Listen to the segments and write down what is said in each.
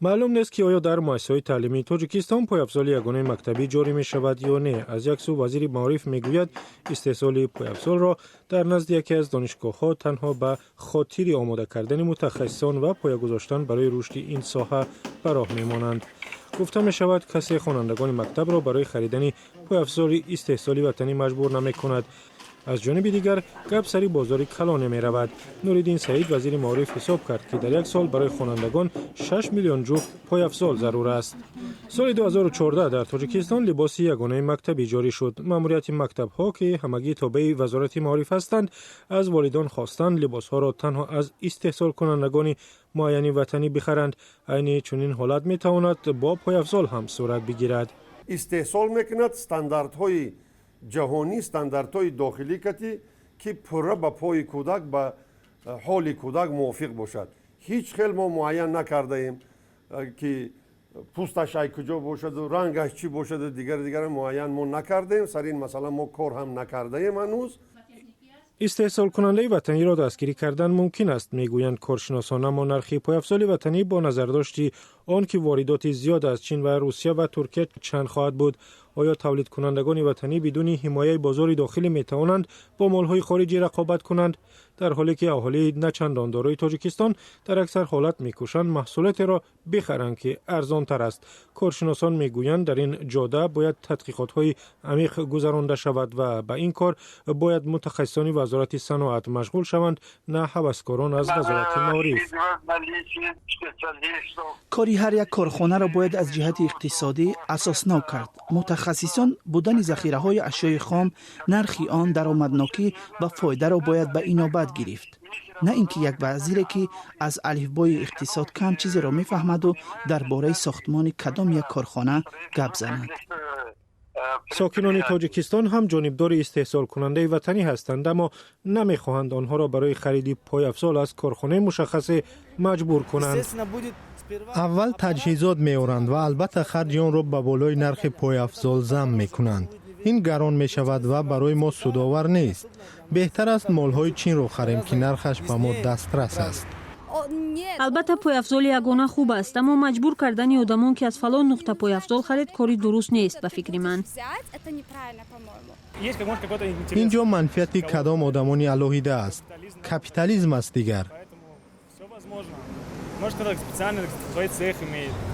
Маълум нест, ки оё дар муассисаҳои таълимии Тоҷикистон пойафзоли ягонаи мактабӣ ҷорӣ мешавад ё не. Аз як сӯ, вазири маориф мегӯяд, истеҳсоли пойафзолро дар назди яке аз донишгоҳҳо танҳо ба хотири омода кардани мутахассисон ва поя гузоштан барои рушди ин соҳа ба роҳ мемонанд. Гуфта мешавад, касе хонандагони мактабро барои харидани пойафзоли истеҳсоли ватанӣ маҷбур намекунад. Аз ҷониби дигар, гап сари бозори калоне меравад. Нуриддин Саид, вазири маориф, ҳисоб кард, ки дар як сол барои хонандагон 6 миллион ҷуфт пойафзол зарур аст. Соли 2014 дар Тоҷикистон либоси ягонаи мактабӣ ҷорӣ шуд. Маъмурияти мактабҳо, ки ҳамагӣ тобеи Вазорати маориф ҳастанд, аз волидон хостанд, либосҳоро танҳо аз истеҳсолкунандагони муайяни ватанӣ бихаранд. Айни чунин ҳолат метавонад бо пойафзол ҳам сурат бигирад. Истеҳсол мекунад стандартҳои ҷаҳонӣ, стандартҳои дохилӣ кати, ки пурра ба пои кӯдак, ба ҳоли кӯдак мувофиқ бошад. Ҳеҷ хел мо муайян накардаем, ки пӯсташ ай куҷо бошаду рангаш чӣ бошаду дигар дигар муайян мо накардаем. Сари ин масъала мо кор ҳам накардаем ҳанӯз. Истеҳсолкунандаи ватаниро дастгирӣ кардан мумкин аст, мегӯянд коршиносон, аммо нархи пойафзоли ватанӣ бо назардошти он ки воридоти зиёд аз Чин ва Русия ва Туркия чанд хоҳад буд? Оё тавлидкунандагони ватанӣ бидуни ҳимояи бозори дохилӣ метавонанд бо молҳои хориҷӣ рақобат кунанд, дар ҳоле ки аҳолии начандон дорои Тоҷикистон дар аксар ҳолат мекӯшанд маҳсулотеро бихаранд, ки арзонтар аст? Коршиносон мегӯянд, дар ин ҷода бояд тадқиқотҳои амиқ гузаронда шавад ва ба ин кор бояд мутахассисони Вазорати саноат машғул шаванд, на ҳаваскорон аз Вазорати маориф. Кори ҳар як корхонаро бояд аз ҷиҳати иқтисодӣ асоснок кард. Мутахассисон будани захираҳои ашёи хом, нархи он, даромаднокӣ ва фоидаро бояд ба инобат гирифт, на ин ки як вазире, ки аз алифбои иқтисод кам чизеро мефаҳмаду дар бораи сохтмони кадом як корхона гап занад. Сокинони Тоҷикистон ҳам ҷонибдори истеҳсолкунандаи ватанӣ ҳастанд, аммо намехоҳанд онҳоро барои хариди пойафзол аз корхонаи мушаххасе маҷбур кунанд. Аввал таҷҳизот меоранд ва албатта харҷи онро ба болои нархи пойафзол зам мекунанд. Ин гарон мешавад ва барои мо судовар нест. Беҳтар аст, молҳои Чинро харем, ки нархаш ба мо дастрас аст. Албатта, пойафзоли ягона хуб аст, аммо маҷбур кардани одамон, ки аз фалон нуқта пойафзол харед, кори дуруст нест, ба фикри ман. Ин ҷо манфиати кадом одамони алоҳида аст. Капитализм аст дигар.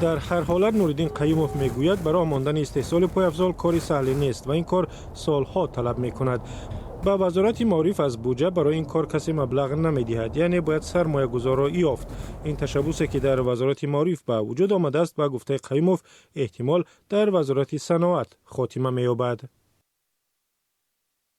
Дар ҳар ҳолат, Нуриддин Қаюмов мегӯяд, ба роҳ мондани истеҳсоли пойафзол кори саҳле нест ва ин кор солҳо талаб мекунад. Ба Вазорати маориф аз буҷа барои ин кор касе маблағ намедиҳад, яъне бояд сармоягузорро ёфт. Ин ташаббусе, ки дар Вазорати маориф ба вуҷуд омадааст, ба гуфтаи Қаюмов, эҳтимол дар Вазорати саноат хотима меёбад.